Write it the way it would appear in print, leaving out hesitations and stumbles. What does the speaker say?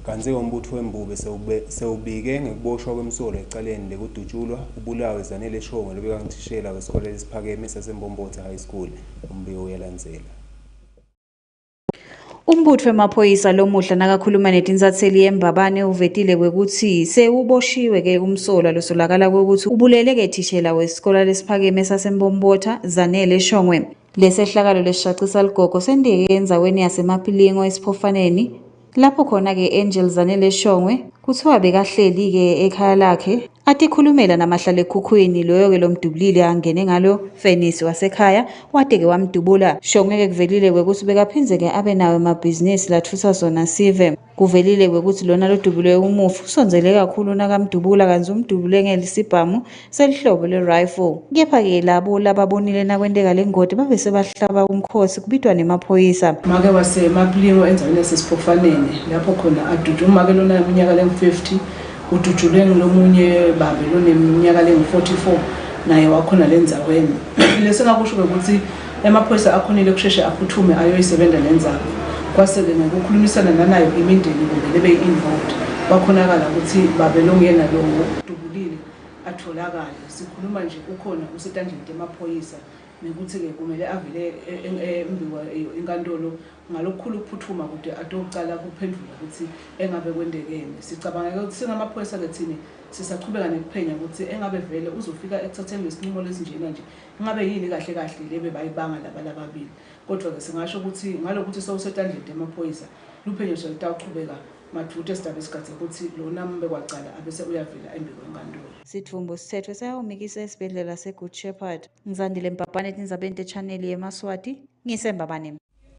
Kantsi umbutfo wembube sewubike ngekuboshwa kwemsolwa ecaleni lekudutjulwa kubulawe Zanele Shongwe lobekanguthishela wesikole lesiphakeme saseMbombotha High School. Umbiko uyalandzela. Umbutfo wemaphoyisa lomuhla nakakhuluma netinsatseli yeMbabane uvetile kwekutsi sewuboshiwe-ke umsolwa losolakala kwekutsi ubulele-ke thishela wesikole lesiphakeme saseMbombotha Zanele Shongwe. Lesehlakalo lesishaqisa ligogo senteke endzaweni yaseMapilingo eSiphofaneni lapho khona-ke Angel Zanele Shongwe kuthiwa bekahleli-ke ekhaya lakhe atikhulumela namahlalekhukhwini loyo-ke lomdubulile angene ngalo fenisi wasekhaya wate-ke wamdubula. Shongwe-ke kuvelile kwekutsi bekaphindze-ke abe nawo emabhizinisi latfutsa sona sive. Kuvelile kwekutsi lona lodubule umufi usondzele kakhulu nakamdubula kantsi umdubule ngelisibhamu selihlobo le-rifle. Kepha-ke labo lababonile nakwenteka le ngoti babe sebahlaba umkhosi kubitwa nemaphoyisa. Make waseMapilingo endzaweni yaseSiphofaneni lapho khona adutshe umake lona iminyaka lengu-50 udutshulwe ngulomunye babe loneminyaka lengu-44 naye wakhona lendzaweni. Lesingakusho ukuthi emaphoyisa akhonile kusheshe aphuthume ayoyisebenta lendzaba. Kwase-ke ngekukhulumisana nanayo imindeni kumbe lebe involved kwakhonakala ukuthi babe longuyena lo dubulile atholakale. Sikhuluma nje ukhona usetandleni temaphoyisa nekuthi-ke kumele avele embikwa inkantolo ngalokukhulu ukuphuthuma kude atocala kuphendvula ukuthi engabe kwentekeni. Sicabanga ukuthi singamaphoyisa-ke thini sisachubeka nekuphenya ukuthi engabe vele uzofika ekuthatheni lesinqumo lesinjena nje ingabe yini kahle kahle lebe bayibanga laba lababili. Kodwa-ke singasho ukuthi ngalokuthi sewusetandleni temaphoyisa luphenyo selutawuchubeka madvute sidabe sigadze ukuthi lona mbekwacala abese uyavela embi kwenkantolo. Sidvumbu sitsetfwe sayawumikisa esibhedlela se-Good Shepherd. Ngizandile Mbabane etindzabeni te-channel yeMaswati ngiseMbabane.